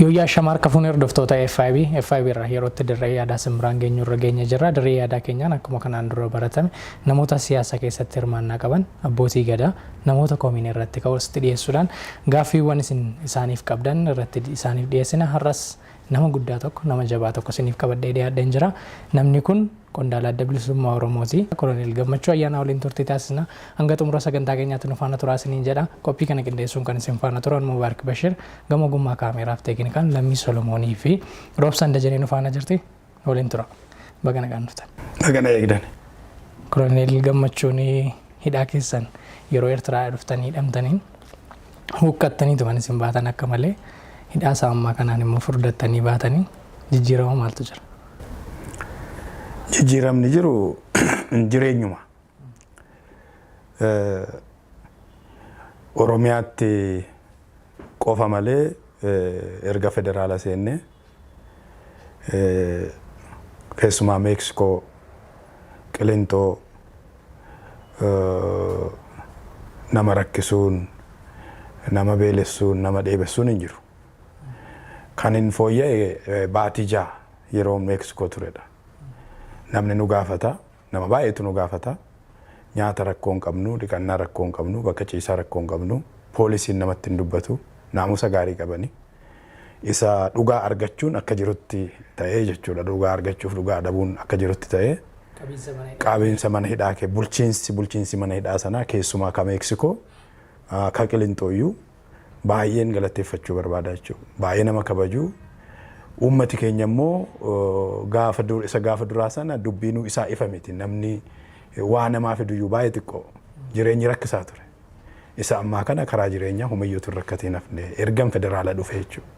Yooyyaa shamaa harka fuunee hordoftoota FIB, FIB irraa yerootti dirree yaadaa simbiraan geenyu irra geenye jirra. Dirree yaadaa keenyaan akkuma kanaan dura baratame namoota siyaasa keessatti hirmaannaa qaban, abbootii gadaa, namoota komiin irratti ka'u sitti dhiyeessuudhaan gaaffiiwwan isin isaaniif qabdan irratti isaaniif dhiyeessina. Har'as nama guddaa tokko, nama jabaa tokko isiniif qabadhee dhiyaadheen jira. Namni kun qondaala Adda Bilisummaa Oromooti. Koloneel Gammachuu Ayyaanaa waliin turtii taasisna. Hanga xumura sagantaa keenyaatti nu faana turaa isiniin jedha. Qophii kana qindeessuun kan isin faana turan Mubaarik Bashir, gama ogummaa kaameeraaf teeknikaan Lammii Solomoonii fi Roobsan Dajanee nu faana jirti. Waliin tura. Baga nagaan dhuftan. Baga na eegdan. Koloneel Gammachuun, hidhaa keessan yeroo Eertiraa dhuftanii hidhamtaniin huqqattaniitu kan isin baatan akka malee, hidhaa isaa ammaa kanaan immoo furdattanii baatanii, jijjiirama maaltu jira? Jijjiiramni jiru jireenyuma. Oromiyaatti qofa malee erga federaala seennee keessumaa Meeksikoo, Qilinxoo nama rakkisuun, nama beelessuun, nama dheebessuun hin jiru. Kan hin fooyya'e baatii 6 yeroo Meeksikoo turedha. Namni nu gaafata, nama baay'eetu nu gaafata. Nyaata rakkoo hin qabnu, dhiqannaa rakkoo hin qabnu, bakka ciisaa rakkoo hin qabnu, poolisiin namatti hin dubbatu, naamusa gaarii qabani. Isa dhugaa argachuun akka jirutti ta'ee jechuudha. Dhugaa argachuuf dhugaa dhabuun akka jirutti ta'ee. Qabiinsa mana hidhaa kee bulchiinsi mana hidhaa sanaa, keessumaa ka Meeksikoo, ka Qilinxooyyuu baay'een galateeffachuu barbaada jechuudha. Baay'ee nama kabaju. Uummati keenya immoo gaafa isa gaafa duraa sana dubbiinuu isaa ifa miti. Namni waa namaa fiduyyuu baay'ee xiqqoo. Jireenyi rakkisaa ture. Isa ammaa kana karaa jireenyaa humayyootu hin rakkatiin hafne ergan federaala dhufe jechuudha.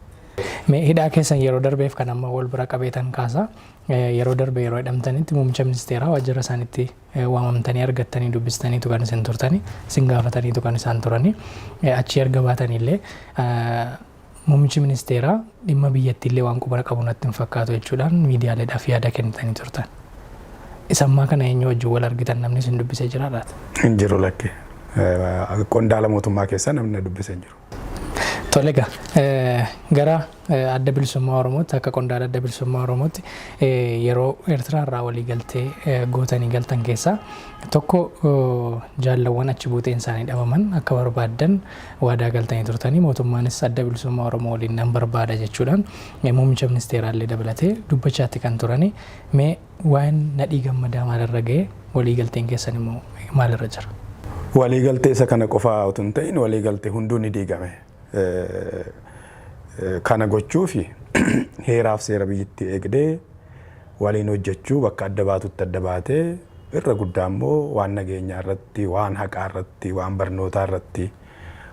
Mee hidhaa keessan yeroo darbeef kan amma wal bira qabeetan kaasa. Yeroo darbe yeroo hidhamtanitti muummicha ministeeraa waajjira isaaniitti waamamtanii argattanii dubbistaniitu kan isin turtanii, isin gaafataniitu kan isaan turanii. Achii erga baatanillee muummichi ministeeraa dhimma biyyattiillee waan quba qabu natti hin fakkaatu jechuudhaan miidiyaaleedhaaf yaada kennitanii turtan. Isa ammaa kana eenyu wajjin wal argitan, namni isin dubbisee jira laata? Hin jiru, lakki. Qondaala mootummaa keessaa namni na dubbise hin jiru. Tole egaa, gara Adda Bilisummaa Oromootti, akka qondaala Adda Bilisummaa Oromootti yeroo Eertiraa irraa walii galtee gootanii galtan keessaa tokko jaallawwan achi buuteen isaanii dhabaman akka barbaaddan waadaa galtanii turtanii, mootummaanis Adda Bilisummaa Oromoo waliin nan barbaada jechuudhaan muummicha ministeeraallee dabalatee dubbachaatti kan turanii. Mee waa'een Nadhii Gammadaa maalirra ga'e? Walii galteen keessan immoo maalirra jira? Waliigaltee isa kana qofaa otoo hin ta'in waliigaltee hunduu ni diigame. Kana gochuuf heeraaf seera biyyattii eegdee waliin hojjechuu, bakka adda baatutti adda baatee, irra guddaa immoo waan nageenyaa irratti, waan haqaa irratti, waan barnootaa irratti,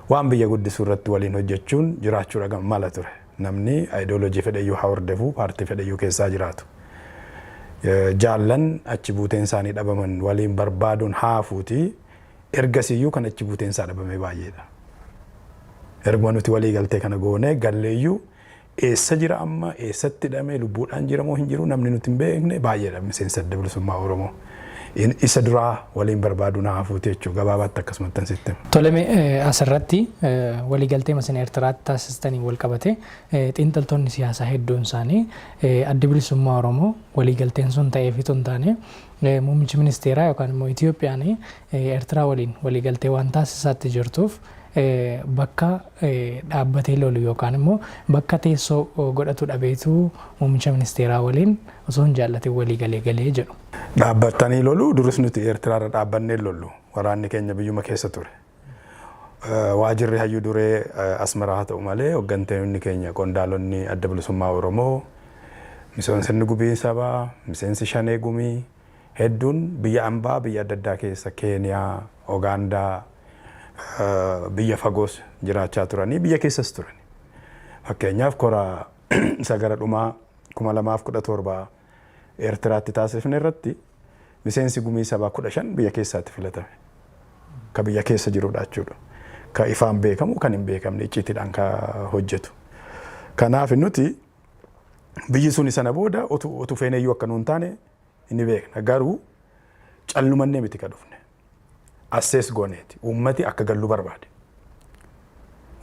waan biyya guddisuu irratti waliin hojjechuun jiraachuudha mala ture. Namni ayidooloojii fedheyyuu haa hordofu, paartii fedheyyuu keessaa jiraatu. Jaallan achi buuteen isaanii dhabaman waliin barbaaduun haafuuti, ergasiyyuu kan achi buuteen isaa dhabame baay'eedha. Erguma nuti walii galtee kana goonee galleeyyuu eessa jira amma, eessatti hidhame, lubbuudhaan jira moo hin jiru namni nuti hin beekne baay'eedha miseensa Adda Bilisummaa Oromoo. Isa duraa waliin barbaaduun haafuuti jechuudha, gabaabaatti akkasumatti sitti. Tole, mee asirratti waliigaltee isin Eertiraatti taasistanii wal qabate xiinxaltoonni siyaasaa hedduun isaanii Addi Bilisummaa Oromoo waliigalteen sun ta'eefitu hin taane, muummichi ministeeraa yookaan immoo Itoophiyaan Eertiraa waliin waliigaltee waan taasisaatti jirtuuf bakka dhaabbatee lolu yookaan immoo bakka teessoo godhatu dhabeetu muummicha ministeeraa waliin osoo hin jaallatin walii galee galee jedhu. Dhaabbatanii lolu, duris nuti Eertiraarra dhaabbannee lollu, waraanni keenya biyyuma keessa ture. Waajirri hayyuu duree Asmaraa haa ta'u malee hooggantoonni keenya, qondaalonni Adda Bilisummaa Oromoo, miseensonni Gumii Sabaa, miseensi Shanee Gumii hedduun biyya ambaa biyya adda addaa keessa, Keeniyaa, Ugaandaa, biyya fagoos jiraachaa turanii, biyya keessas turani. Fakkeenyaaf kora isa gara dhumaa 2017 Eertiraatti taasifne irratti miseensi Gumii Sabaa 15 biyya keessaatti filatame. Ka biyya keessa jirudha jechuudha. Ka ifaan beekamu, kan hin beekamne, icciitiidhaan ka hojjetu. Kanaaf nuti biyyi suni sana booda utu feeneyyuu akka nuun taane ni beekna. Garuu callumannee miti ka dhufne. Assees gooneeti. Uummati akka gallu barbaade.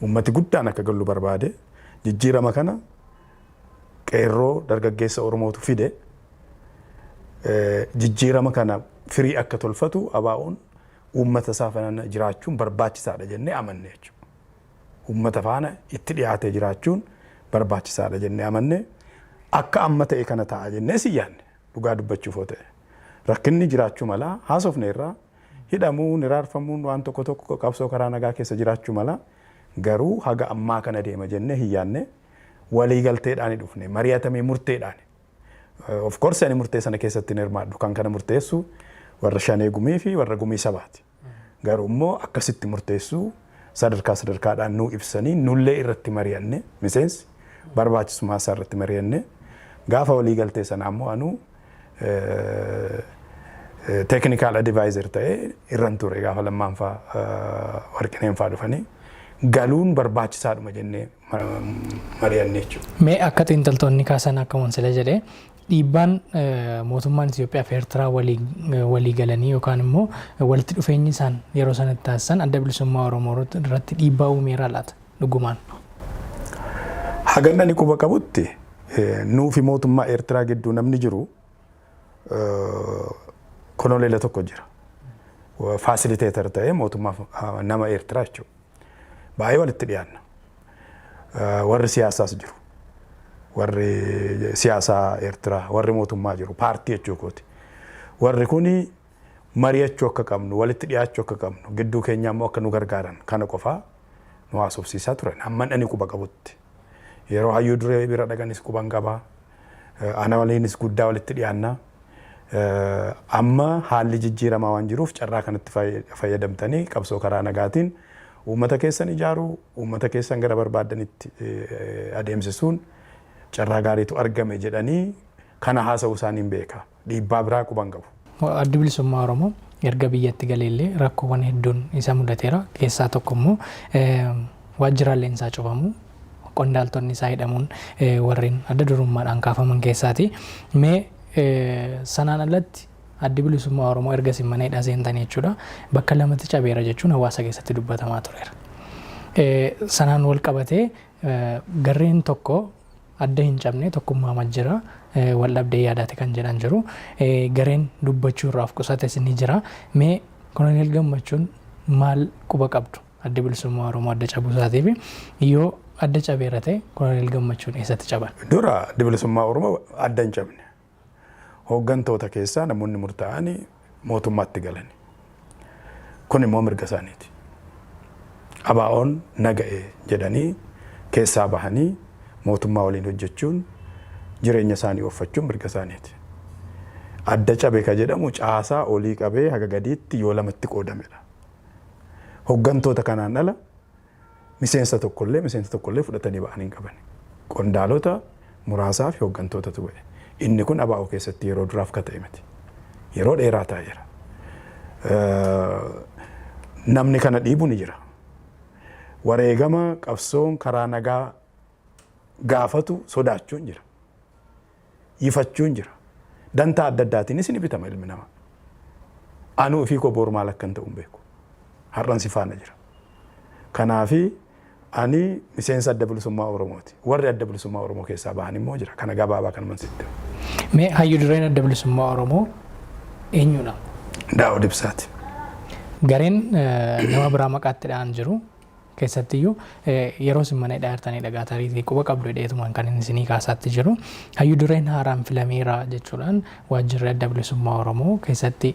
Uummati guddaan akka gallu barbaade. Jijjiirama kana Qeerroo dargaggeessa Oromootu fide. Jijjiirama kana firii akka tolfatu ABO'n uummata isaa faana jiraachuun barbaachisaadha jennee amanne jechuudha. Uummata faana itti dhiyaatee jiraachuun barbaachisaadha jennee amanne. Akka amma ta'e kana ta'a jennee si yaadne, dhugaa dubbachuuf yoo ta'e. Rakkinni jiraachuu mala haasofne irraa, hidhamuun, hiraarfamuun, waan tokko tokko qabsoo karaa nagaa keessa jiraachuu mala, garuu haga ammaa kana deema jennee hin yaadne. Walii galteedhaan dhufne, mari'atamee murteedhaan. Of course ani murtee sana keessatti hin hirmaadhu, kan kana murteessu warra shanee gumii fi warra gumii sabaati. Garuu immoo akkasitti murteessuu sadarkaa sadarkaadhaan nuu ibsanii, nullee irratti mari'anne, miseensi barbaachisummaa isaa irratti mari'anne. Gaafa walii galtee sana ammoo anuu technical advisor ta'ee irran ture. Gaafa lammaanfaa Warqineenfaa dhufanii galuun barbaachisaadhuma jennee mari'anne jechuudha. Mee akka xiinxaltoonni kaasan, akka Monsila jedhee, dhiibbaan mootummaan Itoophiyaa fi Eertiraa walii galanii yookaan immoo walitti dhufeenyi isaan yeroo sanatti taasisan Adda Bilisummaa Oromoo irratti dhiibbaa uumeera laata dhugumaan? Hagan ani quba qabutti, nuu fi mootummaa Eertiraa gidduu namni jiru konoleela tokko jira. Facilitator ta'ee mootummaa nama Eertiraa jechuudha. Baay'ee walitti dhiyaanna. Warri siyaasaas jiru. Warri siyaasaa Eertiraa, warri mootummaa jiru, paartii jechuu kooti. Warri kuni mari'achuu akka qabnu, walitti dhiyaachuu akka qabnu, gidduu keenya immoo akka nu gargaaran kana qofaa nu haasofsiisaa turan hamman ani quba qabutti. Yeroo hayyuu duree bira dhaqanis quban qabaa. Ana waliinis guddaa walitti dhiyaannaa. Amma haalli jijjiiramaa waan jiruuf carraa kanatti fayyadamtanii qabsoo karaa nagaatiin uummata keessan ijaaruu, uummata keessan gara barbaaddanitti adeemsisuun carraa gaariitu argame jedhanii kana haasa'uu isaaniin beeka. Dhiibbaa biraa quban qabu. Addi Bilisummaa Oromoo erga biyyatti galeellee rakkoowwan hedduun isa mudateera. Keessaa tokko immoo waajjiraaleen isaa cufamu, qondaaltonni isaa hidhamuun warreen adda durummaadhaan kaafaman keessaati. Mee sanaan alatti Addi Bilisummaa Oromoo erga isin mana hidhaa seentanii jechuudha, bakka lamatti cabeera jechuun hawaasa keessatti dubbatamaa tureera. Sanaan wal qabatee garreen tokko adda hin cabne, tokkummaa jira, wal dhabdee yaadaati kan jedhan jiru. Gareen dubbachuu irraa of qusates ni jira. Mee Koloneel Gammachuun maal quba qabdu Addi Bilisummaa Oromoo adda cabuu isaatii fi yoo adda cabeera ta'e Koloneel Gammachuun eessatti caban? Dura Addi Bilisummaa Oromoo adda hin cabne. Hooggantoota keessaa namoonni murtaa'anii mootummaatti galani. Kun immoo mirga isaaniiti. ABO'n naga'e jedhanii keessaa bahanii mootummaa waliin hojjechuun, jireenya isaanii ooffachuun mirga isaaniiti. Adda cabe ka jedhamu caasaa olii qabee haga gadiitti yoo lamatti qoodamedha. Hooggantoota kanaan ala miseensa tokkollee fudhatanii ba'anii hin qaban. Qondaalota muraasaa fi hooggantootatu ba'e. Inni kun ABO keessatti yeroo duraaf ka ta'e miti. Yeroo dheeraa taa'eera. Namni kana dhiibu ni jira. Wareegama qabsoon karaa nagaa gaafatu sodaachuun jira. Yifachuun jira. Dantaa adda addaatiinis ni bitama ilmi namaa. Anuu ofii koo boru maal akkan ta'u hin beeku. Har'an si faana jira. Kanaafi ani miseensa Adda Bilisummaa Oromooti. Warri Adda Bilisummaa Oromoo keessaa bahan immoo jira. Kana gabaabaa kanuman sitti. Mee hayyu dureen Adda Bilisummaa Oromoo eenyudha? Daawud Ibsaati. Gareen nama biraa maqaatti dha'an jiru. Keessattiyyuu yeroo isin mana hidhaa jirtanii dhagaa tariitii quba qabdu hidheetumaan kan inni isinii kaasaatti jiru. Hayyu dureen haaraan filameera jechuudhaan waajjirri Adda Bilisummaa Oromoo keessatti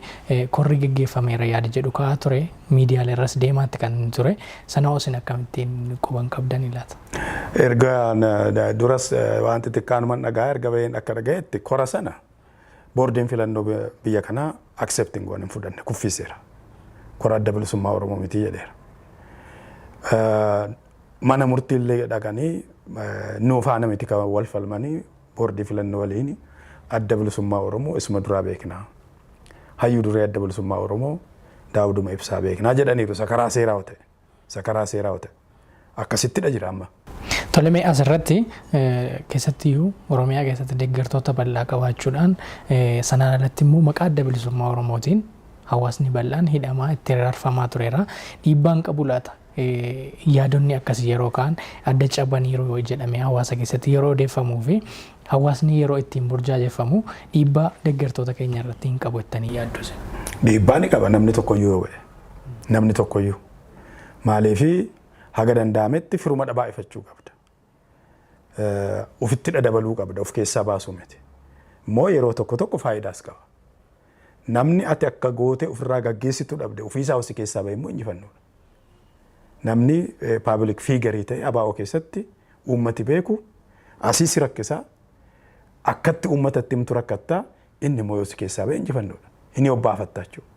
korri geggeeffameera yaada jedhu ka'aa ture. Miidiyaalee irras deemaatti kan inni ture. Sana hoo isin akkamittiin quban qabdanii laata? Erga duras waan xixiqqaanuman dhagaa, erga baheen akka dhagayetti kora sana boordiin filannoo biyya kanaa accept hin goone, hin fudhanne, kuffiseera. Kora Adda Bilisummaa Oromoo miti jedheera. Mana murtiillee dhaqanii nuu faana miti kan wal falmanii, boordii filannoo waliin. Adda Bilisummaa Oromoo isuma duraa beeknaa. Hayyuu duree Adda Bilisummaa Oromoo Daawuduma Ibsaa beeknaa jedhaniiru, isa karaa seeraa ta'e. Isa karaa seeraa ta'e. Akkasittidha jira amma. Tole, mee asirratti keessattiyyuu Oromiyaa keessatti deeggartoota bal'aa qabaachuudhaan, sanaan alatti immoo maqaa Adda Bilisummaa Oromootiin hawaasni bal'aan hidhamaa itti rarfamaa tureera. Dhiibbaan qabu laata? Yaadonni akkasii yeroo ka'an adda cabaniiru jedhamee hawaasa keessatti yeroo odeeffamuu fi hawaasni yeroo ittiin burjaajeffamu dhiibbaa deeggartoota keenya irratti hin qabu jettanii yaaddu isin? Dhiibbaa ni qaba namni tokkoyyuu yoo ba'e. Namni tokkoyyuu. Maaliifi haga danda'ametti firuma dhabaa ifachuu qabda. Ofitti dhadabaluu qabda, of keessaa baasuu miti. Immoo yeroo tokko tokko faayidaas qaba. Namni ati akka gootee ofirraa gaggeessitu dhabde ofiisaa si keessaa ba'e immoo injifannoodha. Namni public figure ta'e ABO keessatti uummati beeku asii si rakkisaa, akkatti uummatatti himtu rakkattaa, inni immoo yoo si keessaa ba'e injifannoodha. Inni obbaafatta jechuudha.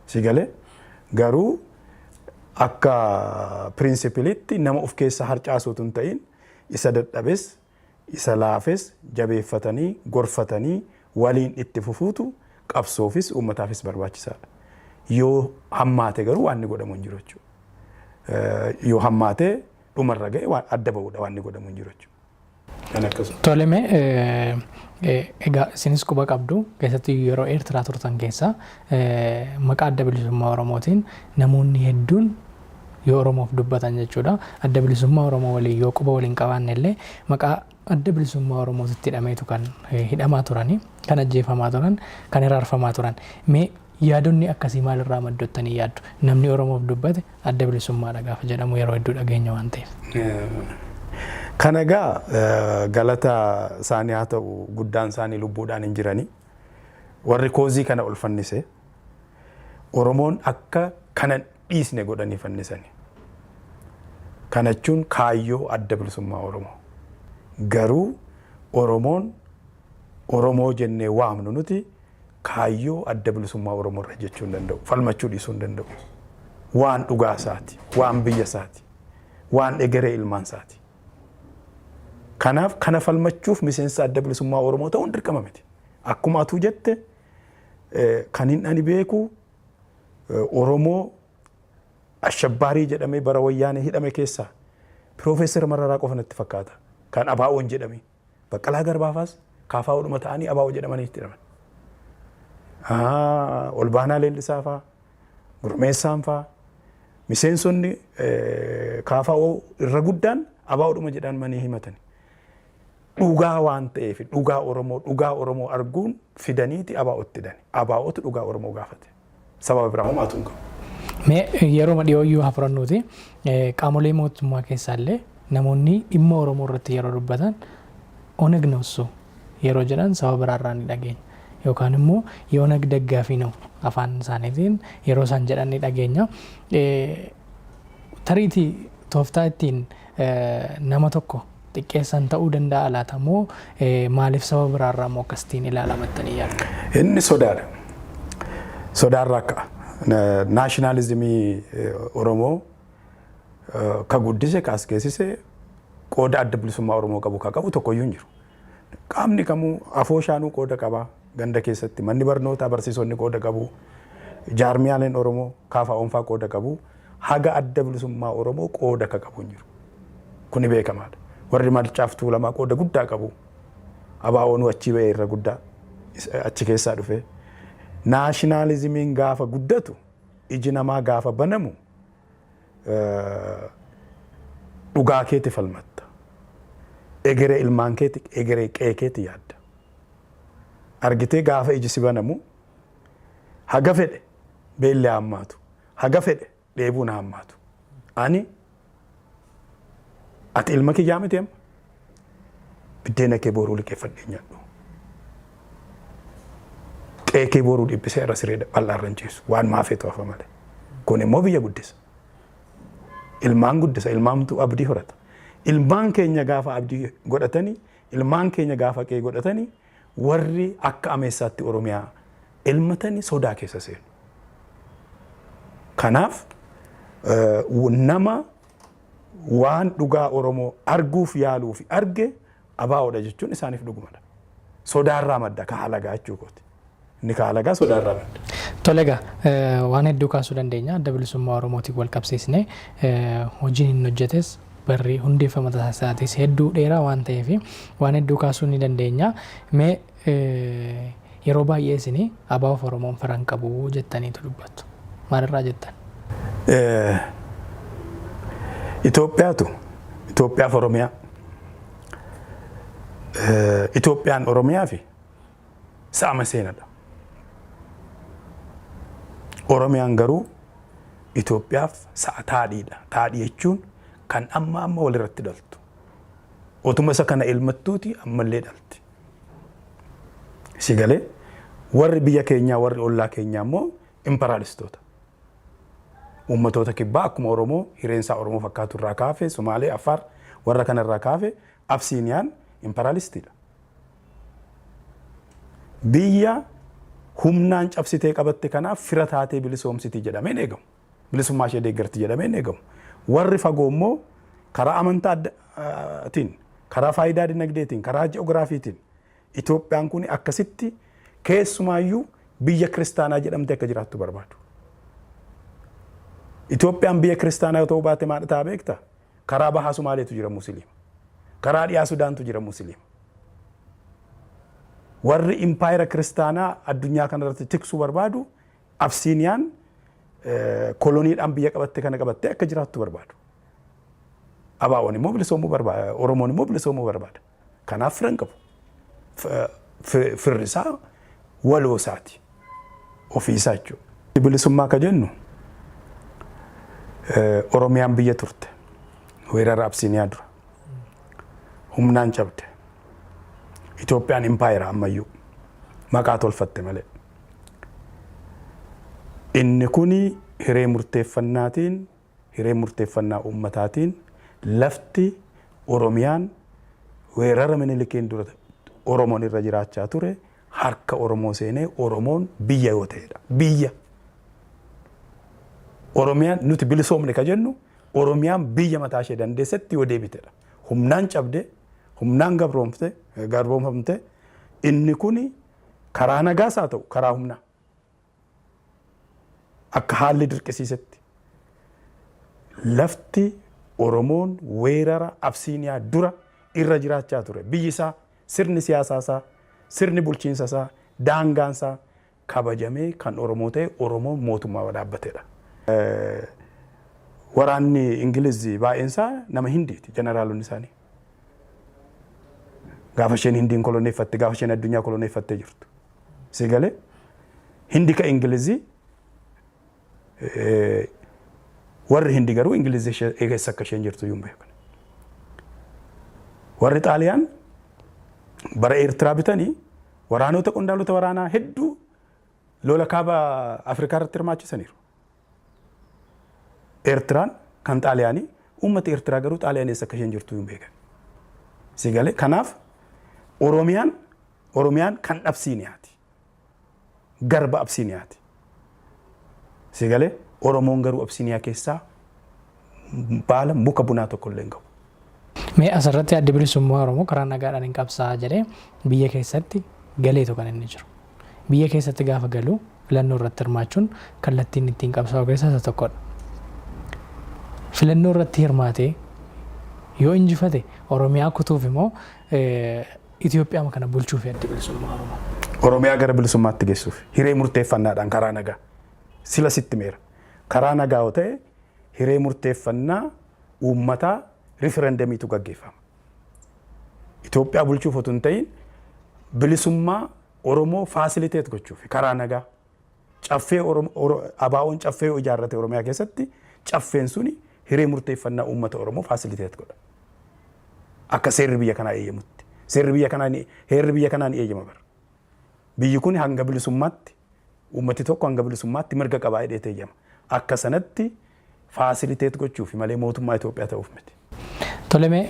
Si galee? Garuu akka principleitti nama of keessaa harcaasuutu hin ta'in, isa dadhabes isa laafes jabeeffatanii gorfatanii waliin itti fufuutu qabsoofis uummataafis barbaachisaadha. Yoo hammaate garuu waan inni godhamu hin jiru jechuudha. Yoo hammaate dhumarra ga'e waan adda ba'uudha, waan inni godhamu hin jiru jechuudha. Kan akkasuma. Toleme, egaa isinis quba qabdu, keessattuu yeroo Eertiraa turtan keessa maqaa Adda Bilisummaa Oromootiin namoonni hedduun yoo Oromoof dubbatan jechuudha. Adda Bilisummaa Oromoo waliin yoo quba waliin qabaanne illee maqaa Adda Bilisummaa Oromootitti hidhameetu kan hidhamaa turanii, kan ajjeefamaa turan, kan hiraarfamaa turan. Mee yaadonni akkasii maalirraa maddottanii yaaddu? Namni Oromoof dubbate adda bilisummaadha gaafa jedhamu yeroo hedduu dhageenya waan ta'eef. Kana egaa galata isaanii haa ta'u, guddaan isaanii lubbuudhaan hin jiranii. Warri cause kana ol fannise Oromoon akka kana dhiisne godhanii fannisani. Kana jechuun kaayyoo Adda Bilisummaa Oromoo. Garuu Oromoon Oromoo jennee waamnu nuti kaayyoo Adda Bilisummaa Oromoo irra jechuu hin danda'u. Falmachuu dhiisuu hin danda'u. Waan dhugaa isaati, waan biyya isaati, waan egeree ilmaan isaati. Kanaaf kana falmachuuf miseensa Adda Bilisummaa Oromoo ta'uun dirqama miti. Akkuma atuu jette, kan hin ani beeku Oromoo ashabbaarii jedhamee bara Wayyaanee hidhame keessaa Piroofeesar Mararaa qofa natti fakkaata. Kan ABO'n jedhame. Baqqalaa Garbaafaas KFO'dhuma ta'anii ABO jedhamanii itti hidhaman. Olbaanaa Leellisaa fa'aa, Gurmeessaan fa'aa, miseensonni KFO irra guddaan ABO'dhuma jedhamanii himatani. Dhugaa waan ta'eef, dhugaa Oromoo arguun fidaniiti ABO'tti hidhani. ABO'tu dhugaa Oromoo gaafate. Sababa biraa homaatu hin qabu. Mee yeroo dhiyooyyuu haa fudhannuuti, qaamolee mootummaa keessaallee namoonni dhimma Oromoo irratti yeroo dubbatan ኦነግ ነው እሱ yeroo jedhan saba biraarraa ni dhageenya. Yookaan immoo የኦነግ ደጋፊ ነው afaan isaaniitiin yeroo isaan jedhan ni dhageenya. Tariitii tooftaa ittiin nama tokko xiqqeessan ta'uu danda'a laata moo maaliif saba biraarraa immoo akkasitiin ilaalamattanii yaaddu? Inni sodaadha. Sodaarraa ka'a. Nationalism Oromoo ka guddise, ka as geessise, qooda Adda Bilisummaa Oromoo qabu ka qabu tokkoyyuu hin jiru. Qaamni kamuu afooshaanuu qooda qaba. Ganda keessatti manni barnootaa barsiisonni qooda qabu. Jaarmiyaaleen Oromoo KFO'n qooda qabu. Haga Adda Bilisummaa Oromoo qooda ka qabu hin jiru. Kuni beekamaadha. Warri Maccaaf Tuulamaa qooda guddaa qabu. ABO'n achii ba'ee irra guddaa achi keessaa dhufe. Nationalismiin gaafa guddatu, iji namaa gaafa banamu, dhugaa keeti falmatta. Egeree ilmaan keeti, egeree qe'ee keeti yaadda. Argitee, gaafa iji si banamu haga fedhe beelli hammaatu, haga fedhe dheebuun hammaatu. Ani ati ilma kiyyaa miti amma? Biddeena kee boruu liqeeffadhee nyaadhu. Qe'ee kee boruu dhiphisee irra siree bal'aa irra hin ciisu. Waan maafeetu hafa malee. Kun immoo biyya guddisa. Ilmaan guddisa, ilmaantu abdii horata. Ilmaan keenya gaafa abdii godhatanii, ilmaan keenya gaafa qe'ee godhatanii, warri akka ameessaatti Oromiyaa elmatanii sodaa keessa seenu. Kanaaf nama waan dhugaa Oromoo arguuf yaaluu fi arge ABO'dha jechuun isaaniif dhugumadha. Sodaarraa madda ka halagaa jechuu kooti. Inni ka halagaa sodaarraa madda. Tole, egaa waan hedduu kaasuu dandeenya. Adda Bilisummaa Oromootiin wal qabsiisnee hojiin inni hojjetes, barri hundeeffama isaatis hedduu dheeraa waan ta'eef waan hedduu kaasuu ni dandeenya. Mee yeroo baay'ee isin ABOf Oromoon firan qabu jettaniitu dubbattu. Maalirraa jettan? Itoophiyaatu Itoophiyaaf Oromiyaa. Itoophiyaan Oromiyaa fi sa'ama seenadha. Oromiyaan garuu Itoophiyaaf sa'a taadhiidha. Taadhii jechuun kan amma amma walirratti dhaltu. Otuma isa kana elmattuuti ammallee dhalti. Si galee, warri biyya keenyaa, warri ollaa keenyaa immoo imperaalistoota. Uummatoota kibbaa akkuma Oromoo hireensaa Oromoo fakkaatu irraa kaafe, Sumaalee, Affaar warra kanarraa kaafe, Absiiniyaan imperaalistiidha. Biyya humnaan cabsitee qabatte kanaaf fira taatee bilisoomsiti jedhameen eegamu. Bilisummaa ishee deeggarti jedhameen eegamu. Warri fagoo immoo karaa amantaa addaatiin, karaa faayidaa dinagdeetiin, karaa ji'oogiraafiitiin Itoophiyaan kun akkasitti keessumaayyuu biyya kiristaanaa jedhamte akka jiraattu barbaadu. Itoophiyaan biyya kiristaanaa yoo ta'uu baate maal ta'a beektaa? Karaa bahaa Sumaaleetu jira Musliima. Karaa dhiyaa Sudaantu jira Musliima. Warri impaayera kiristaanaa addunyaa kanarratti tiksuu barbaadu Absiiniyaan koloniidhaan biyya qabatte kana qabattee akka jiraattu barbaadu. Abaa'oon immoo bilisoomuu barbaada. Oromoon immoo bilisoomuu barbaada. Kanaaf fira hin qabu. Firri isaa waloo isaati. Ofii isaa jechuudha. Bilisummaa ka jennu Oromiyaan biyya turte. Weerara Absiiniyaa dura. Humnaan cabde. Itoophiyaan impaayera ammayyuu. Maqaa tolfatte malee. Inni kuni hiree murteeffannaatiin, hiree murteeffannaa uummataatiin, lafti Oromiyaan weerara Minilikiin dura Oromoon irra jiraachaa ture harka Oromoo seenee Oromoon biyya yoo ta'edha. Biyya. Oromiyaan nuti bilisoomne ka jennu Oromiyaan biyya mataa ishee dandeessetti yoo deebitedha. Humnaan cabde, humnaan gabroomfte, garboomfamte, inni kuni karaa nagaas haa ta'u karaa humnaa, akka haalli dirqisiisetti lafti Oromoon weerara Absiiniyaa dura irra jiraachaa ture, biyyi isaa, sirni siyaasaa isaa, sirni bulchiinsa isaa, daangaan isaa kabajamee kan Oromoo ta'e, Oromoon mootummaa dhaabbatedha. Waraanni Ingiliz baay'een isaa nama Hindiiti, jeneraalonni isaanii. Gaafa isheen Hindiin koloneeffatte, gaafa isheen addunyaa koloneeffattee jirtu. Si galee, Hindi ka Ingilizii, warri Hindi garuu Ingilizii eessa akka isheen jirtu iyyuu hin beekan. Warri Xaaliyaan bara Eertiraa bitanii waraanota, qondaalota waraanaa hedduu lola kaaba Afrikaa irratti hirmaachisaniiru. Eertiraan kan Xaaliyaanii, uummata Eertiraa garuu Xaaliyaan eessa akka isheen jirtu hin beekan. Si galee, kanaaf Oromiyaan kan Absiiniyaati. Garba Absiiniyaati. Si galee, Oromoon garuu Absiiniyaa keessaa baala muka bunaa tokko illee hin qabu. Mee asirratti Addi Bilisummaa Oromoo karaa nagaadhaan hin qabsaa'a jedhee biyya keessatti galeetu kan inni jiru. Biyya keessatti gaafa galu filannoo irratti hirmaachuun kallattiin ittiin qabsaa'u keessaa isa tokkodha. Filannoo irratti hirmaatee yoo injifate Oromiyaa kutuuf immoo Itoophiyaa kana bulchuuf Addi Bilisummaa Oromoo? Oromiyaa gara bilisummaatti geessuuf hiree murteeffannaadhaan, karaa nagaa, sila sitti meera. Karaa nagaa yoo ta'e hiree murteeffannaa uummataa riferendemiitu gaggeeffama. Itoophiyaa bulchuuf otoo hin ta'in bilisummaa Oromoo facilitate gochuuf karaa nagaa caffee ABO'n caffee yoo ijaarrate Oromiyaa keessatti, caffeen suni hiree murteeffannaa uummata Oromoo facilitate godha. Akka seerri biyya kanaa eeyyamutti. Seerri biyya kanaa ni, heerri biyya kanaa ni eeyyama bara. Biyyi kun hanga bilisummaatti, uummati tokko hanga bilisummaatti mirga qabaa jedhee eeyyama. Akka sanatti facilitate gochuuf malee mootummaa Itoophiyaa ta'uuf miti. Toleme,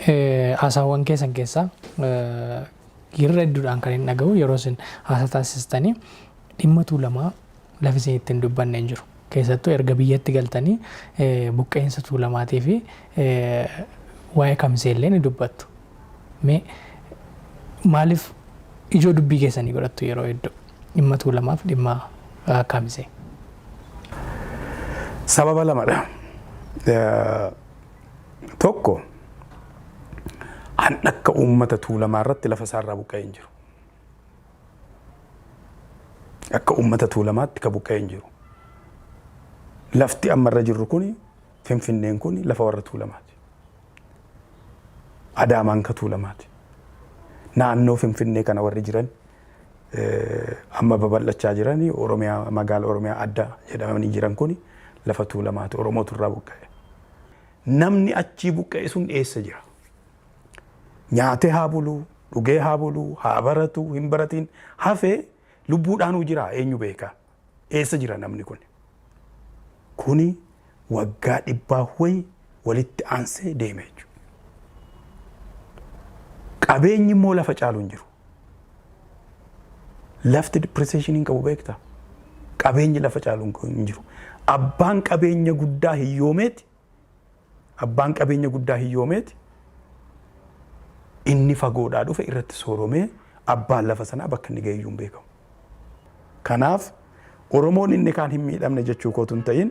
haasaawwan keessan keessaa irra hedduudhaan kan hin dhaga'u, yeroo isin haasaa taasistanii dhimma Tuulamaa lafi isin ittiin dubbanne hin jiru. Keessattuu erga biyyatti galtanii buqqeensa Tuulamaatii fi waa'ee Kamisee illee ni dubbattu. Mee maaliif ijoo dubbii keessanii godhattu yeroo hedduu dhimma Tuulamaaf dhimma Kamisee? Sababa lamadha. Tokko, an akka uummata Tuulamaa irratti lafa isaarraa buqqa'ee hin jiru. Akka uummata Tuulamaatti ka buqqa'ee hin jiru. Lafti amma irra jirru kuni, Finfinneen kuni, lafa warra Tuulamaati. Adaamaan ka Tuulamaati. Naannoo Finfinnee kana warri jiran amma babal'achaa jiran, Oromiyaa, magaala Oromiyaa adda jedhamanii jiran kun lafa Tuulamaati. Oromootu irraa buqqa'e. Namni achii buqqa'e sun eessa jira? Nyaatee haa buluu, dhugee haa buluu, haa baratu, hin baratiin hafee lubbuudhaanuu jira, eenyu beeka? Eessa jira namni kun? Kuni waggaa 100 wayi walitti aansee deeme jechuudha. Qabeenyi immoo lafa caalu hin jiru. Lafti depreciation hin qabu, beektaa? Qabeenyi lafa caalu hin jiru. Abbaan qabeenya guddaa hiyyoomeeti. Abbaan qabeenya guddaa hiyyoomeeti. Inni fagoodhaa dhufe irratti sooromee, abbaan lafa sanaa bakka inni ga'e iyyuu hin beekamu. Kanaaf Oromoon inni kaan hin miidhamne jechuu kootu hin ta'in,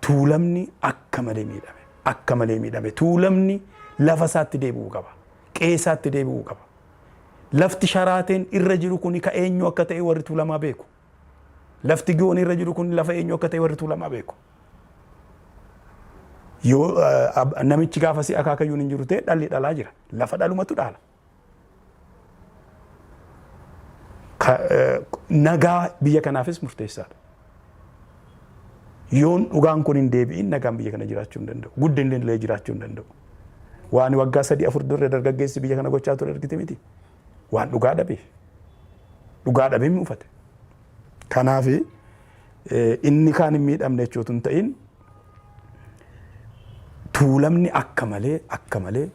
Tuulamni akka malee miidhame. Akka malee miidhame. Tuulamni lafa isaatti deebi'uu qaba. Qe'ee isaatti deebi'uu qaba. Lafti Sharaateen irra jiru kun ka eenyu akka ta'e warri Tuulamaa beeku. Lafti Giyoon irra jiru kun lafa eenyu akka ta'e warri Tuulamaa beeku. Yoo namichi gaafa si akaakayyuun hin jiru ta'e, dhalli dhalaa jira. Lafa dhalumatu dhaala. Nagaa biyya kanaafis murteessaadha. Yoon dhugaan kun hin deebi'in, nagaan biyya kana jiraachuu hin danda'u. Guddinni illee jiraachuu hin danda'u. Waan waggaa 3 4 dura dargaggeessi biyya kana gochaa ture argite miti. Waan dhugaa dhabeef. Dhugaa dhabee mi'uufate. Kanaaf inni kaan hin miidhamne jechuutu hin ta'in, Tuulamni akka malee akka malee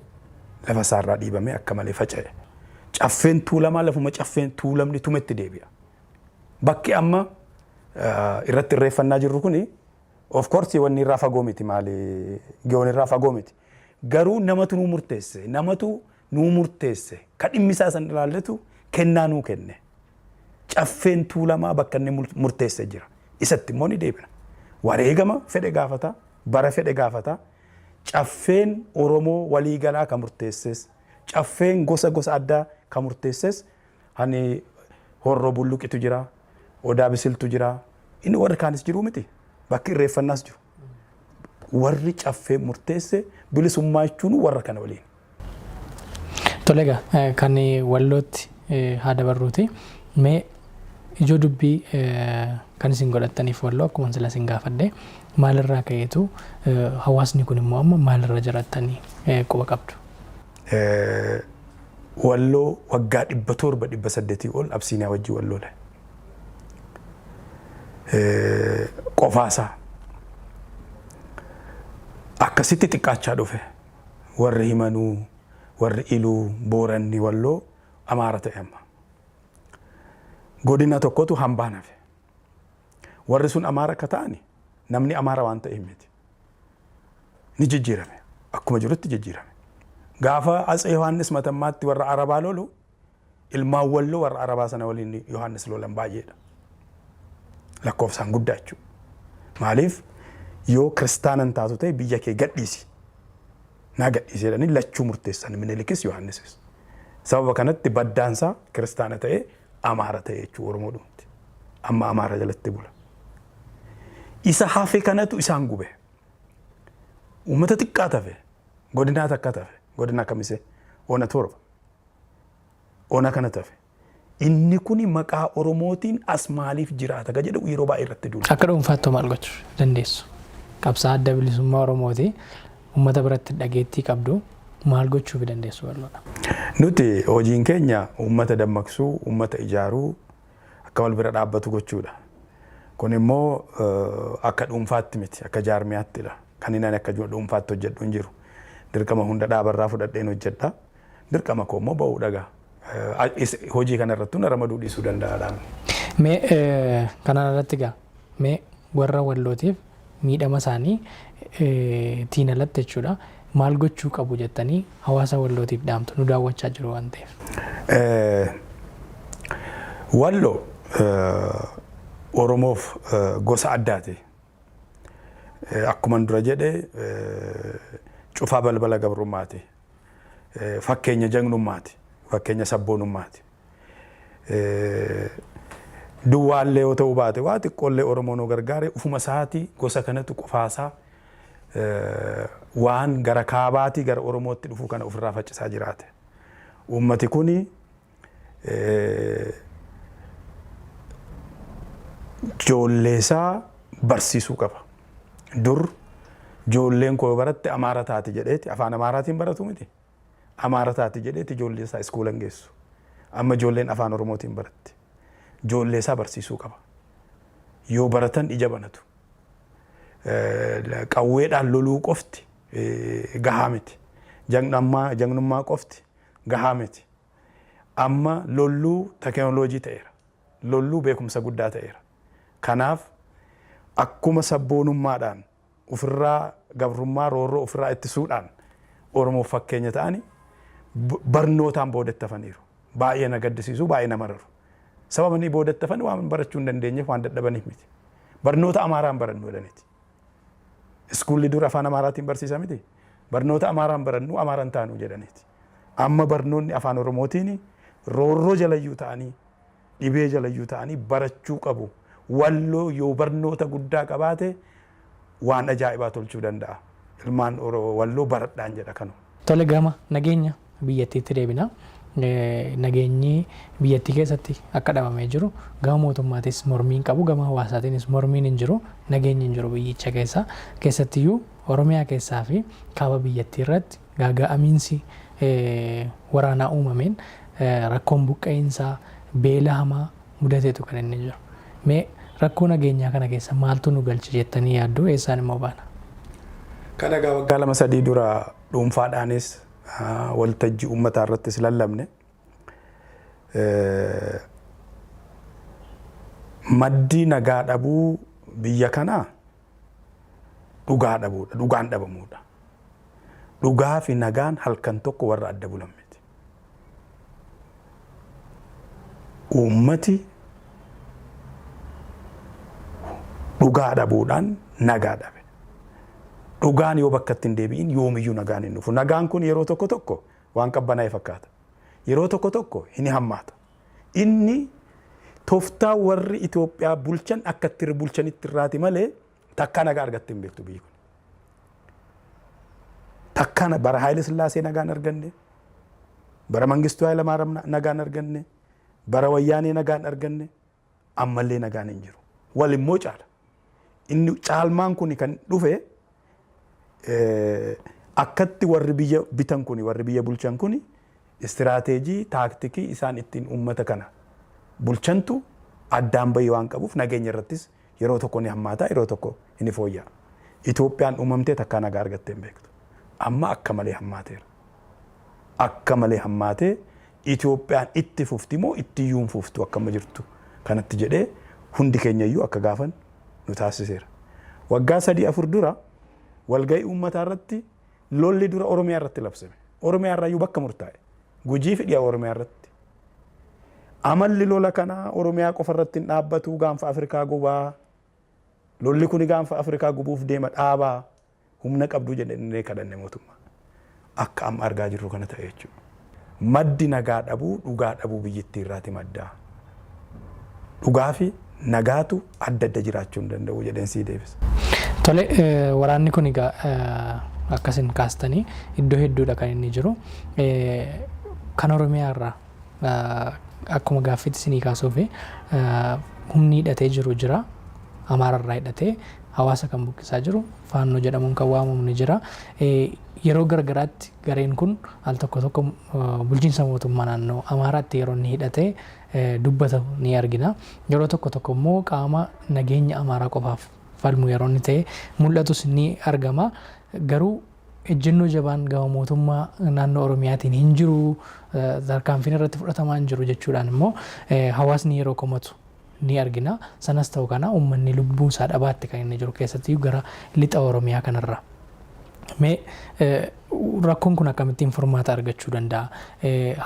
lafa isaarraa dhiibamee akka malee faca'e. Caffeen Tuulamaa lafuma caffeen Tuulamni tumetti deebi'a. Bakki amma irratti irreeffannaa jirru kuni, of course, wanni irraa fagoo miti, maali, Giyoon irraa fagoo miti. Garuu namatu nuu murteesse, namatu nuu murteesse, ka dhimmi isaa san ilaallatu kennaa nuu kenne. Caffeen Tuulamaa bakka inni murteesse jira. Isatti immoo ni deebina. Wareegama fedhe gaafata, bara fedhe gaafata. Caffeen Oromoo waliigalaa ka murteesses, caffeen gosa gosa addaa ka murteesses, hani Horroo Bulluqitu jira, Odaa Bisiltu jira. Inni warri kaanis jiru miti. Bakki irreeffannaas jiru. Warri caffee murteesse bilisummaa jechuun warra kana waliin. Tole egaa, kan Wallootti haa dabarruuti. Mee ijoo dubbii kan isin godhattaniif Walloo, akkuma sila isin gaafadhe, maalirraa ka'eetu, hawaasni kun immoo amma maalirra jirattanii quba qabdu? Walloo waggaa 700, 800 ol Absiiniyaa wajjin wal lole. Qofaasaa. Akkasitti xiqqaachaa dhufe. Warri Himanuu, warri Iluu, Booranni Walloo Amaara ta'e amma. Godina tokkotu hambaan hafe. Warri sun Amaara akka ta'ani namni Amaara waan ta'eef miti. Ni jijjiirame. Akkuma jirutti jijjiirame. Gaafa Atsee Yohaannis Matammaatti warra Arabaa lolu, ilmaan Walloo warra Arabaa sana waliin Yohaannis lolan baay'eedha. Lakkoofsaan guddaa jechuudha. Maaliif, yoo kiristaanan taatu ta'e biyya kee gadhiisi. Naa gadhiisi jedhanii lachuu murteessan, Minilikis Yohaannisis. Sababa kanatti baddaansaa kiristaana ta'ee Amaara ta'e jechuudha Oromoo dhumti. Amma Amaara jalatti bula. Isa hafe kanatu isaan gube. Uummata xiqqaa tafe, godinaa takka tafe, godina Kamisee ona 7. Ona kana tafe. Inni kuni maqaa Oromootiin as maaliif jiraata ka jedhu yeroo baay'ee irratti duula. Akka dhuunfaatti maal gochuu dandeessu? Qabsaa Adda Bilisummaa Oromooti. Uummata biratti dhageettii qabdu. Maal gochuu dandeessu Walloodha? Nuti hojiin keenya uummata dammaqsuu, uummata ijaaruu, akka wal bira dhaabbatu gochuudha. Kun immoo akka dhuunfaatti miti, akka jaarmiyaattidha. Kan inni ani akka dhuunfaatti hojjedhu hin jiru. Dirqama hunda dhaabarraa fudhadheen hojjedha. Dirqama koo immoo ba'uu dhagaa. Hojii kana irrattuu na ramaduu dhiisuu danda'a dhaabni. Mee kanaan alatti egaa, mee warra Wallootiif miidhama isaanii tiin alatti jechuudha, maal gochuu qabu jettanii hawaasa Wallootiif dhaamtu, nu daawwachaa jiru waan ta'eef? Wallo Oromoof gosa addaati. Akkuma dura jedhe, cufaa balbala gabrummaati. Fakkeenya jagnummaati. Fakkeenya sabboonummaati. Duwwaallee yoo ta'uu baate, waa xiqqoollee Oromoon nu gargaare, ufuma isaatii gosa kanatu qofaasaa Waan gara kaabaatii gara Oromootti dhufuu kana ofirraa faccisaa jiraate. Uummati kuni ijoolleesaa barsiisuu qaba. Dur ijoolleen koo baratte Amaara taati jedheeti afaan Amaaraatiin baratu miti. Amaara taati jedheeti ijoollee isaa iskuula hin geessu. Amma ijoolleen afaan Oromootiin baratti. Ijoollee isaa barsiisuu qaba. Yoo baratan ija banatu. Qawweedhaan loluu qofti gahaa miti. Jagnummaa qofti gahaa miti. Amma lolluu teknooloojii ta'eera. Lolluu beekumsa guddaa ta'eera. Kanaaf akkuma sabboonummaadhaan ofirraa gabrummaa roorroo ofirraa ittisuudhaan Oromoof fakkeenya ta'ani barnootaan boodatti hafaniiru. Baay'ee na gaddisiisu, baay'ee na mararu. Sababni boodatti hafan waan barachuu hin dandeenyeef, waan dadhabaniif miti. Barnoota Amaaraan barannu jedhaniiti. Iskuulli dur afaan Amaaraatiin barsiisa miti. Barnoota Amaaraan barannu, Amaaraan taanu jedhaniiti. Amma barnoonni afaan Oromootiin roorroo jalayyuu ta'anii, dhibee jalayyuu ta'anii barachuu qabu. Walloo yoo barnoota guddaa qabaate waan ajaa'ibaa tolchuu danda'a. Ilmaan Walloo baradhaan jedha kanu. Tole, gama nageenya biyyattiitti deebina. Nageenyi biyyattii keessatti akka dhabamee jiru gama mootummaatis mormiin qabu, gama hawaasaatiinis mormiin hin jiru, nageenyi hin jiru biyyicha keessa. Keessattiyyuu Oromiyaa keessaa fi kaaba biyyattii irratti gaaga'amiinsi waraanaa uumameen rakkoon buqqa'iinsaa, beela hamaa mudateetu kan inni jiru. Mee rakkoo nageenyaa kana keessa maaltu nu galche jettanii yaaddu? Eessaan immoo baana? Kana egaa waggaa 2-3 dura dhuunfaadhaanis waltajjii uummataa irrattis lallabne. Maddi nagaa dhabuu biyya kanaa dhugaa dhabuudha. Dhugaan dhabamuudha. Dhugaa fi nagaan halkan tokko warra adda bulan miti. Uummati dhugaa dhabuudhaan nagaa dhabe. Dhugaan yoo bakka itti hin deebi'in yoomiyyuu nagaan hin dhufu. Nagaan kun yeroo tokko tokko waan qabbanaa'e fakkaata. Yeroo tokko tokko hin hammaata. Inni tooftaa warri Itoophiyaa bulchan akka itti bulchanitti irraati malee takkaa nagaa argattee hin beektu biyyi kun. Takkaa bara Haayile Sillaasee nagaan arganne, bara Mangistuu Haayile Maariyaam nagaan arganne, bara Wayyaanee nagaan arganne, ammallee nagaan hin jiru. Wal immoo caala. Inni caalmaan kun kan dhufe akkatti warri biyya bitan kuni, warri biyya bulchan kuni istiraateejii taaktikii isaan ittiin uummata kana bulchantu addaan bahii waan qabuuf nageenya irrattis yeroo tokko ni hammaata, yeroo tokko ni fooyya'a. Itoophiyaan uumamtee takkaa nagaa argattee hin beektu. Amma akka malee hammaateera. Akka malee hammaatee Itoophiyaan itti fufti moo itti iyyuu hin fuftu akka amma jirtu kanatti jedhee hundi keenya iyyuu akka gaafan nu taasiseera. Waggaa 3-4 dura walgahii uummataa irratti lolli dura Oromiyaa irratti labsame. Oromiyaa irraa iyyuu bakka murtaa'e. Gujii fi dhiya Oromiyaa irratti. Amalli lola kanaa Oromiyaa qofa irratti hin dhaabbatu, gaanfa Afrikaa gubaa. Lolli kuni gaanfa Afrikaa gubuuf deema, dhaabaa. Humna qabduu jedhannee kadhanne mootummaa. Akka amma argaa jirru kana ta'e jechuudha. Maddi nagaa dhabuu dhugaa dhabuu biyyattii irraati maddaa. Dhugaa fi nagaatu adda adda jiraachuu hin danda'u jedheen sii deebisa. Tole, waraanni kun egaa akkasin kaastanii iddoo hedduudha kan inni jiru. Kan Oromiyaa irraa akkuma gaaffiitti isinii kaasuuf humni hidhatee jiru jira. Amaara irraa hidhatee hawaasa kan buqqisaa jiru Faannoo jedhamuun kan waamamu ni jira. Yeroo garagaraatti gareen kun al tokko tokko bulchiinsa mootummaa naannoo Amaaraatti yeroo inni hidhatee dubbatu ni argina. Yeroo tokko tokko immoo qaama nageenya Amaaraa qofaaf falmu yeroo inni ta'e mul'atus ni argama. Garuu ejjennoo jabaan gama mootummaa naannoo Oromiyaatiin hin jiru, tarkaanfiin irratti fudhatamaa hin jiru jechuudhaan immoo hawaasni yeroo komatu ni argina. Sanas ta'u kana uummanni lubbuu isaa dhabaatti kan inni jiru keessatti gara lixa Oromiyaa kanarra. Mee rakkoon kun akkamittiin furmaata argachuu danda'a?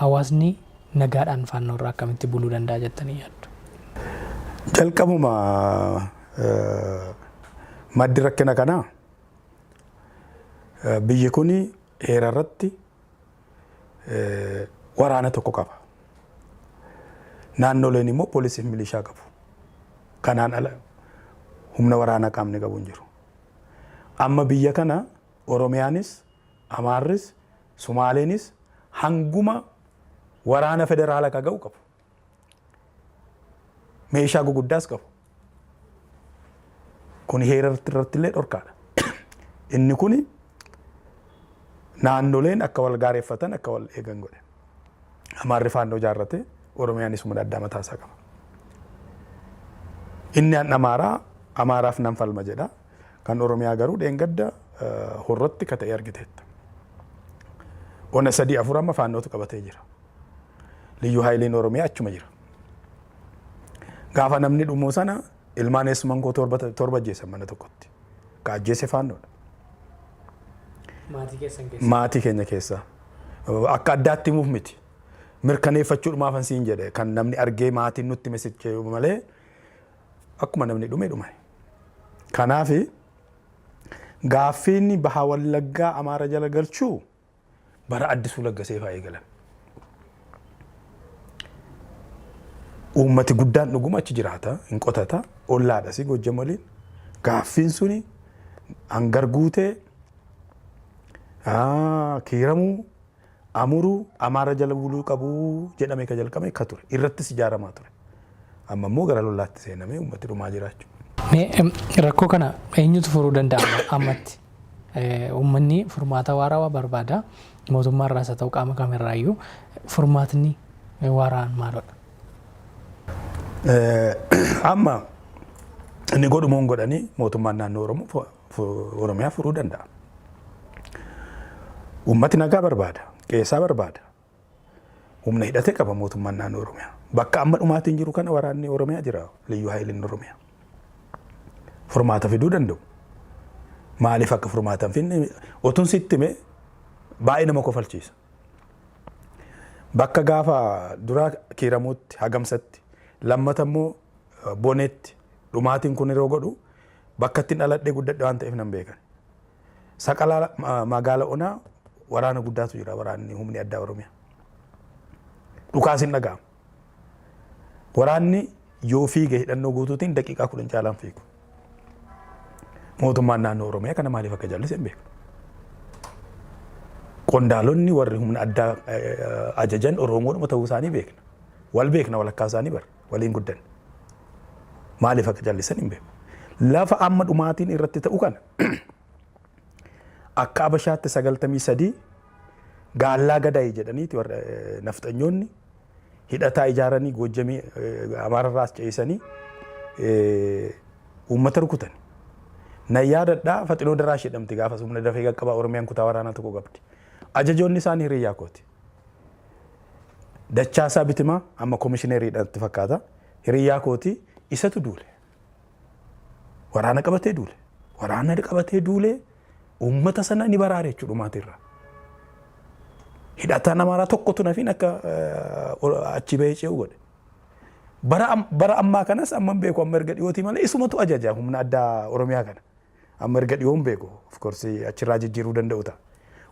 Hawaasni nagaadhaan Faannoo irraa akkamitti buluu danda'a jettanii yaaddu? Jalqabuma maddi rakkina kanaa biyyi kun heera irratti waraana tokko qaba. Naannoleen immoo poolisii fi milishaa qabu. Kanaan ala humna waraanaa qaamni qabu hin jiru. Amma biyya kana Oromiyaanis, Amaarris, Sumaaleenis hanguma waraana federaala ka ga'u qabu. Meeshaa guguddaas qabu. Kun heera irratti illee dhorkaadha. Inni kuni naannoleen akka wal gaareeffatan, akka wal eegan godhe. Amaarri faannoo ijaarrate, Oromiyaanis humna addaa mataa isaa qaba. Inni an Amaaraa Amaaraaf nan falma jedha. Kan Oromiyaa garuu dheengadda horrotti ka ta'e argiteetta. Ona sadii afur amma faannootu qabatee jira. Liyyuu haayiliin Oromiyaa achuma jira. Gaafa namni dhumuu sana ilmaan eessuman koo torba ajjeesan mana tokkotti. Ka ajjeese faannoodha. Maatii keessan keessa. Maatii keenya keessa. Akka addaatti himuuf miti. Mirkaneeffachuudhumaafan siin jedhe, kan namni argee maatiin nutti mesiche malee akkuma namni dhume dhume. Kanaaf gaaffiin Baha Wallaggaa Amaara jala galchuu bara Addisuu Laggasee fa'aa eegalan. Uummati guddaan dhuguma achi jiraata, hin qotata, ollaadhas Gojjam waliin. Gaaffiin suni Hangar Guutee, Kiiramuu, Amuruu Amaara jala buluu qabu jedhamee ka jalqabe ka ture. Irrattis ijaaramaa ture. Amma immoo gara lolaatti seenamee uummati dhumaa jiraachuu. Mee rakkoo kana eenyutu furuu danda'a ammatti? Uummanni furmaata waarawaa barbaada. Mootummaa irraas haa ta'u qaama kamirraayyuu furmaatni waaraan maalodha? Amma inni godhumoon godhanii mootummaan naannoo Oromoo Oromiyaa furuu danda'a. Uummati nagaa barbaada, qeessaa barbaada. Humna hidhate qaba mootummaan naannoo Oromiyaa. Bakka amma dhumaatiin jiru kana waraanni Oromiyaa jira, liyyuu haayiliin Oromiyaa. Furmaata fiduu danda'u. Maaliif akka furmaata hin finne otun sitti hime baay'ee nama kofalchiisa. Bakka gaafa duraa Kiiramuutti, Hagamsatti, lammata immoo Boneetti dhumaatiin kun yeroo godhu bakka ittiin dhaladhee guddadhe waan ta'eef nan beekan. Saqalaa magaala onaa waraana guddaatu jira, waraanni humni addaa Oromiyaa. Dhukaas hin dhaga'amu. Waraanni yoo fiige hidhannoo guutuutiin daqiiqaa 10 caalaan fiigu. Mootummaan naannoo Oromiyaa kana maaliif akka jallise hin beeku. Qondaalonni warri humna addaa ajajan Oromoodhuma ta'uu isaanii beekna. Wal beekna, walakkaa isaanii bara waliin guddanne. Maaliif akka jallisan hin beeku. Lafa amma dhumaatiin irratti ta'u kana akka Abashaatti 93 gaallaa gadayi jedhaniiti warra nafxanyoonni hidhataa ijaaranii Goojjamii Amaararraa as ce'isanii uummata rukutan. Nan yaadadhaa, Faxinoo Daraash jedhamti gaafas humna dafee qaqqabaa Oromiyaan kutaa waraanaa tokko qabdi. Ajajoonni isaanii hiriyyaa kooti. Dachaasaa Bitimaa amma komishineeriidha natti fakkaata. Hiriyyaa kooti, isatu duule. Waraana qabatee duule. Waraana qabatee duulee uummata sana ni baraare jechuudha dhumaatirraa. Hidhataan Amaaraa tokkotu nafiin akka achi bahee ce'u godhe. Bara ammaa kanas amma hin beeku, amma erga dhiyootii malee isumatu ajaja humna addaa Oromiyaa kana. Amma erga dhiyoo hin beeku, of course achirraa jijjiiruu danda'u ta'a.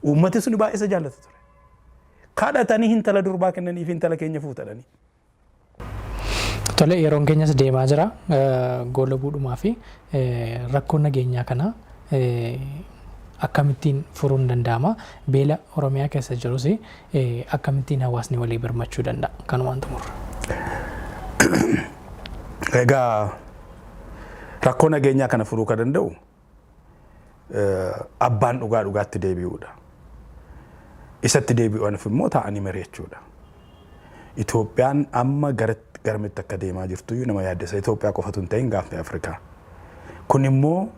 Uummati suni baay'ee isa jaallata ture. Kadhatanii intala durbaa kennaniif, intala keenya fuutadhanii. Tole, yeroon keenyas deemaa jira. Goola buudhumaa fi rakkoo nageenyaa kana akkamittiin furuun danda'ama? Beela Oromiyaa keessa jirus akkamittiin hawaasni walii birmachuu danda'a? Kanumaan xumurra. Egaa rakkoo nageenyaa kana furuu kan danda'u abbaan dhugaa dhugaatti deebi'uudha. Isatti deebi'uuf immoo taa'anii mari'achuudha. Itoophiyaan amma garamitti akka deemaa jirtu nama yaaddessa. Itoophiyaa qofatu hin ta'in, gaanfa Afrikaa. Kun immoo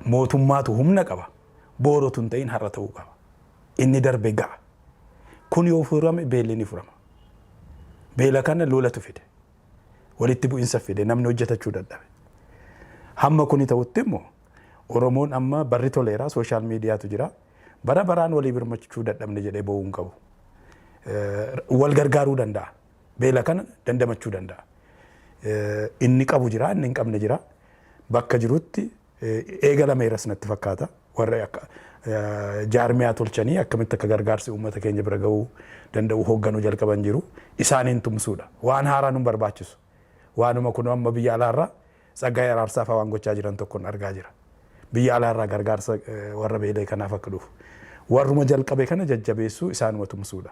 mootummaatu humna qaba. Boorotu hin ta'in, har'a ta'uu qaba. Inni darbe ga'a. Kun yoo furame beelli ni furama. Beela kana lolatu fide. Walitti bu'insa fide, namni hojjetachuu dadhabe. Hamma kuni ta'utti immoo Oromoon amma barri toleera, social mediatu jira. Bara baraan walii birmachuu dadhabne jedhee boo'uu hin qabu. Wal gargaaruu danda'a. Beela kana dandamachuu danda'a. Inni qabu jira, inni hin qabne jira. Bakka jirutti eegalameeras natti fakkaata. Warra akka jaarmiyaa tolchanii akkamitti akka gargaarsi uummata keenya bira gahuu danda'u hoogganuu jalqaban jiru. Isaaniin tumsuudha. Waan haaraa nu barbaachisu. Waanuma kun amma biyya alaarraa Tsaggaayee Araarsaa fa'aa waan gochaa jiran tokkoon argaa jira. Biyya alaarraa gargaarsa warra beela'e kanaaf akka dhufu. Warruma jalqabe kana jajjabeessuu, isaanuma tumsuudha.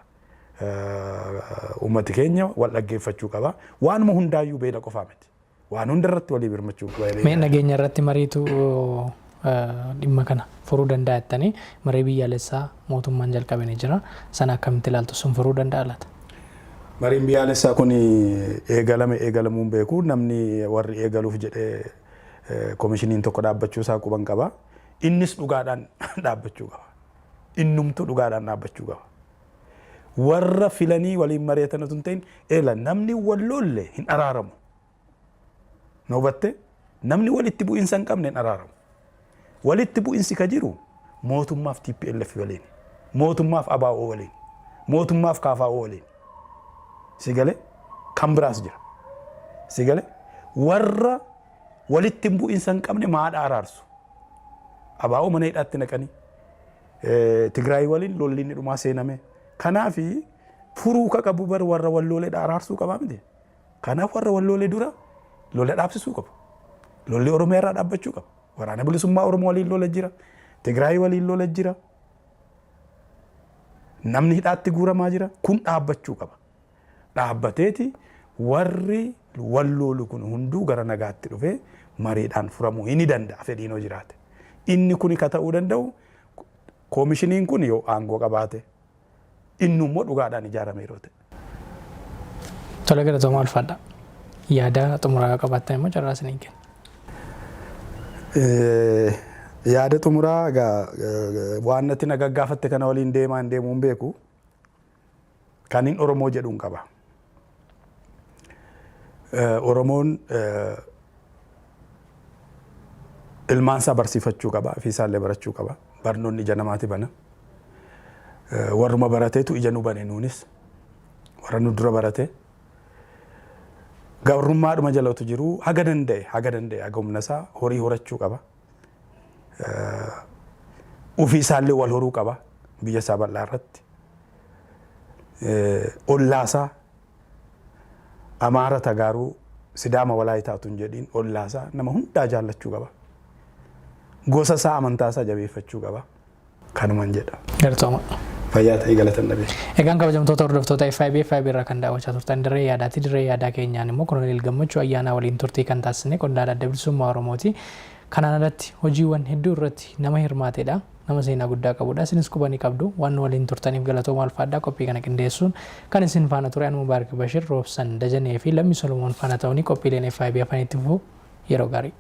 Uummati keenya wal dhaggeeffachuu qaba. Waanuma hundaayyuu, beela qofaa miti. Waan hunda irratti walii birmachuu qaba. Mee nageenya irratti mariitu dhimma kana furuu danda'a jettanii, marii biyyaalessaa mootummaan jalqabe ni jira. Sana akkamitti ilaaltu? Sun furuu danda'a laata? Mariin biyyaalessaa kun eegalame eegalamuun beeku, namni warri eegaluuf jedhee koomishiniin tokko dhaabbachuu isaa quban qaba. Innis dhugaadhaan dhaabbachuu qaba. Innumtuu dhugaadhaan dhaabbachuu qaba. Warra filanii waliin mari'atan otoo hin ta'in, eela namni wal lolle hin araaramu. Na hubatte? Namni walitti bu'insa hin qabne hin araaramu. Walitti bu'insi ka jiru mootummaaf TPLF waliin, mootummaaf ABO waliin, mootummaaf KFO waliin. Si galee? Kan biraas jira. Si galee? Warra walitti bu'insa hin qabne maadha araarsu? ABO mana hidhaatti naqanii Tigraay waliin lolli inni dhumaa seename. Kanaafi furuu ka qabu bar warra wal loleedha araarsuu qabaa miti. Kanaaf warra wal lole dura lola dhaabsisuu qabu. Lolli Oromiyaa irraa dhaabbachuu qaba. Waraana Bilisummaa Oromoo waliin lola jira. Tigraay waliin lola jira. Namni hidhaatti guuramaa jira. Kun dhaabbachuu qaba. Dhaabbateeti warri wal lolu kun hunduu gara nagaatti dhufee mariidhaan furamuu ni danda'a fedhiin hoo jiraate. Inni kun ka ta'uu danda'u koomishiniin kun yoo aangoo qabaate, inni immoo dhugaadhaan ijaarame yeroo ta'e. Tole, galatooma, ulfaadha. Yaada xumuraa yoo qabaattan immoo carraa isiniin kenna. Yaada xumuraa egaa waan natti na gaggaafatte kana waliin deemaa hin deemuu hin beeku. Kan hin Oromoo jedhuun qaba. Oromoon ilmaan isaa barsiifachuu qaba, ofii isaallee barachuu qaba. Barnoonni ija namaati bana. Warruma barateetu ija nu bane, nuunis. Warra nu dura barate. Gabrummaadhuma jalatu jiru, haga danda'e haga humna isaa horii horachuu qaba. Ofii isaallee wal horuu qaba biyya isaa bal'aa irratti. Ollaasaa Amaara, Tagaaruu, Sidaama, Walaayitaa utuu hin jedhiin ollaasaa nama hundaa jaallachuu qaba. Gosa isaa, amantaa isaa jabeeffachuu qaba. Kanuman jedha. Galatooma. Fayyaa ta'ii, galatan dhabee. Egaan kabajamtoota hordoftoota FIB, FIB irraa kan daawwachaa turtan dirree yaadaati. Dirree yaadaa keenyaan immoo Koloneel Gammachuu Ayyaanaa waliin turtii kan taasisne, qondaala Adda Bilisummaa Oromooti. Kanaan alatti hojiiwwan hedduu irratti nama hirmaatedha. Nama seenaa guddaa qabudha. Isinis qubanii qabdu. Waan nu waliin turtaniif galatooma, ulfaadhaa. Qophii kana qindeessuun kan isin faana ture Anuma Baarik Bashir, Roobsan Dajanee fi Lammii Solomoon faana ta'uun qophiileen FIB hafanitti fufuu, yeroo gaarii.